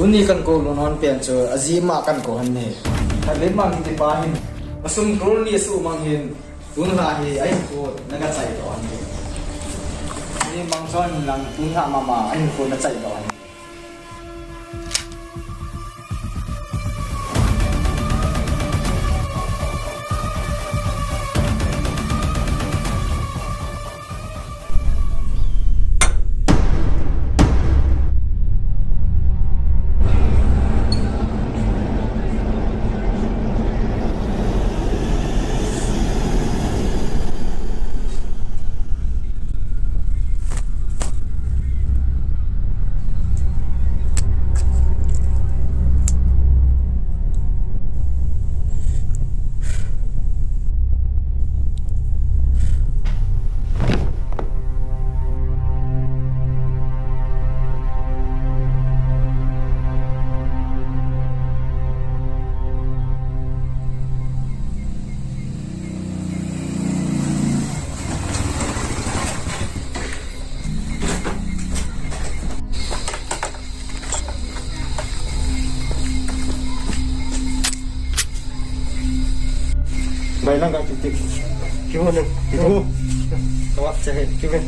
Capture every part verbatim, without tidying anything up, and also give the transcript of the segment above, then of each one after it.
Tuni kakou lou nom pen chu, ajeh ma kakou hon ahi. Khatvei mang kiti pa hin, asum crore ni asuhmang hin, tun lha hi, ahin kho, naga chai doh ahi. Ajeh mang chun lang, tun lha mama, ahin kho, nachai doh ahi. Bai lang ka tik tik. Kiu ne. Kiu. Tawak che he. Kiu ne.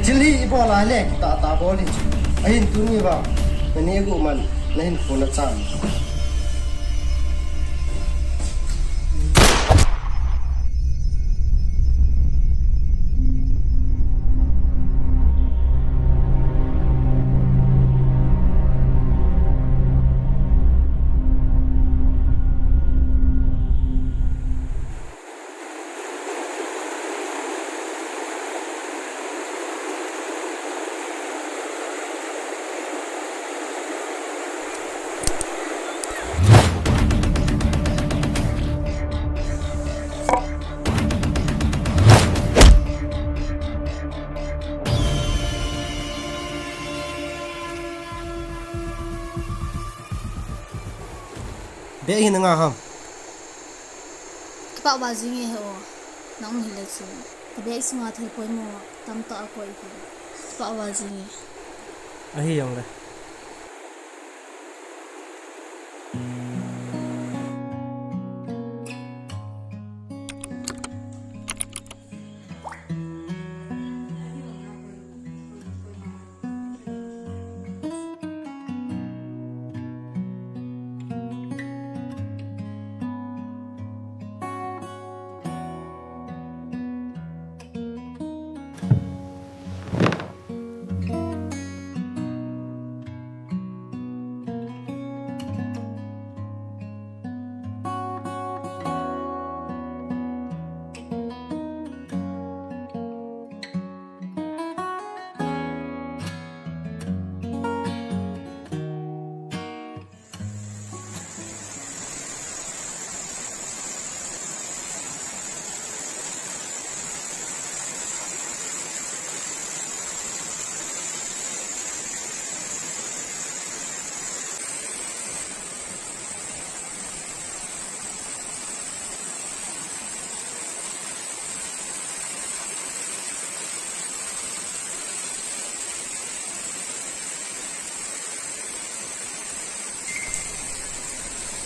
Thil hi ibol a le, ta, ta bol hi. Ahin tuni vang, nani gu man, nahin phone a cham. Bag hi nanga ham? Kipah val jing e he o. Nang um hile chu. Ka bag sunga thil poimo tamtah akoi hi. Kipah val jing e. Ahi jongle.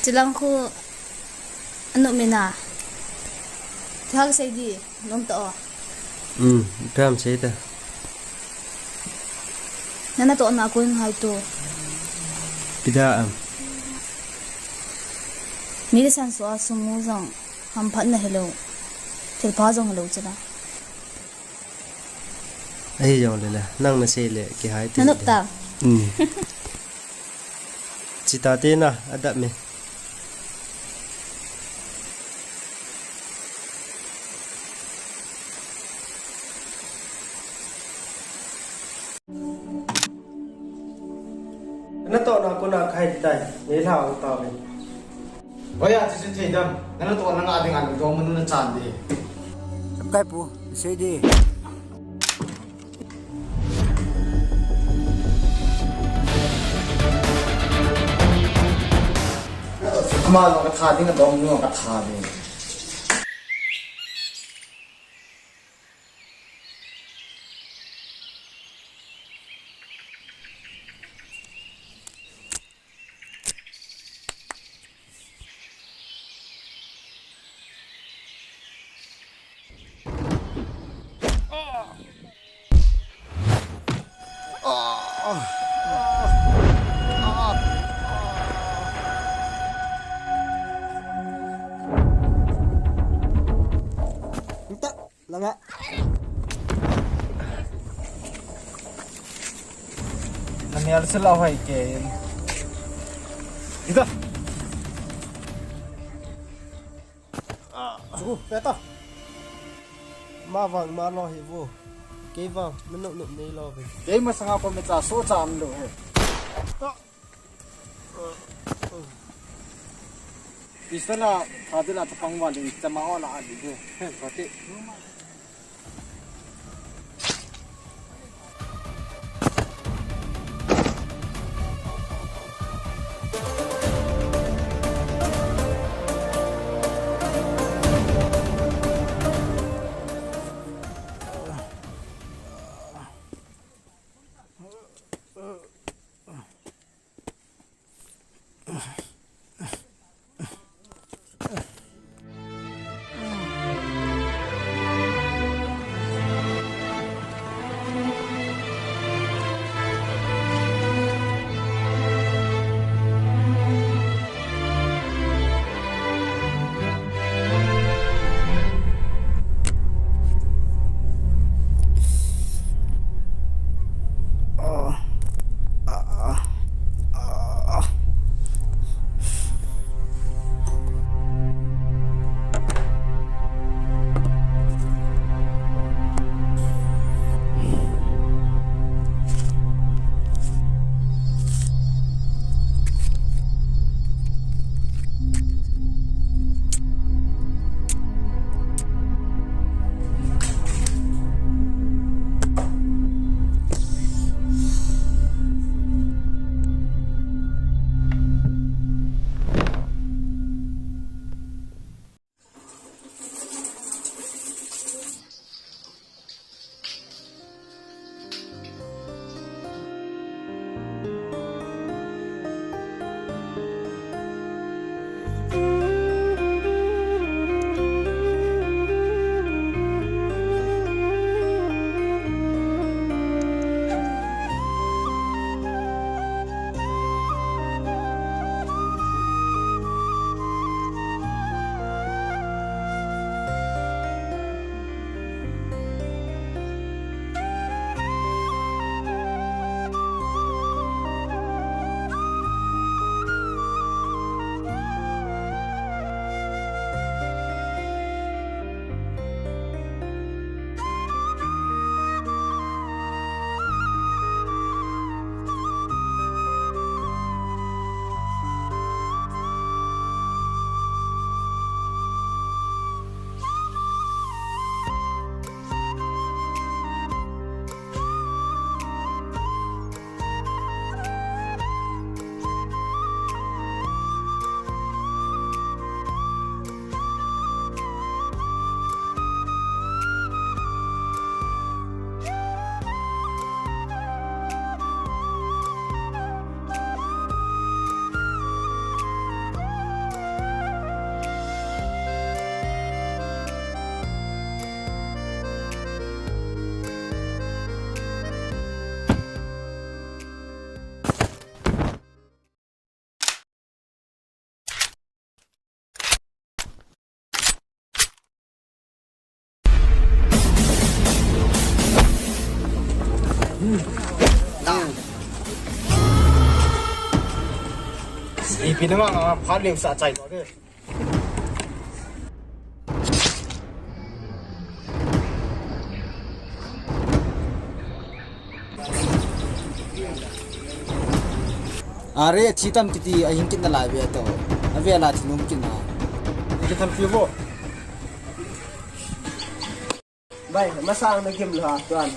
Chilang khu anu mina. Thak sei di, nom ta o. Um, pam sei ta. Nana to na kun hai to. Pida am. Ni san so a sumu jong ham phat na hello. Thil pha jong hello chila. Ahi jongle la, nang na sei le, kihai ti. Na nop ta. Um. Chita te na, adap me. Na to na ko na khai tai, nei la u ta ve. Oya, chi chi thei dam. Nana to nanga ding a dom manu na chan di. Kai pu, sei di. Ama lo ka tha ding a dom nu ka tha ding. Langa. Nanial sila hai ke. Ida. Chu, peta. Ma vang ma lo hi vo. Kei vang, na no no nei lo ve. Kei masanga ko me cha so cha am lo he. Pistol a, kha dila chapang wa ding, chama ola a ding. He, kati. Ipi na nga nga phat leu sa chai lo de. Are, chi tam kiti a hing kit na lai ve to. A ve la thi num kit na. Kithampi vo. Bai, masang na gim lou ha, tuan.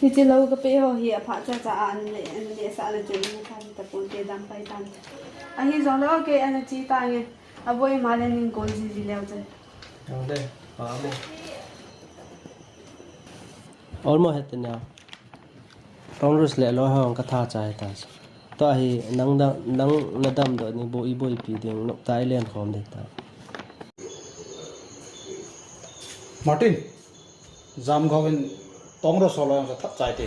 Hiche lou kape ho hi apha cha cha a ana le, ana le sa le chen ni khan ta pon te dam pai tan. Ahi jong lou ke ana chi ta nge. Aboi ma le ning kol ji ji leu chen. Ang de, pa mo. Almost het na. Congress le lo hong ka tha chai ta. To hi nang da, nang na damdoh ni bo i boipi ding, nop tai len khom ding ta. Martin, jam gavin tong ro solo yang sa thap chai te.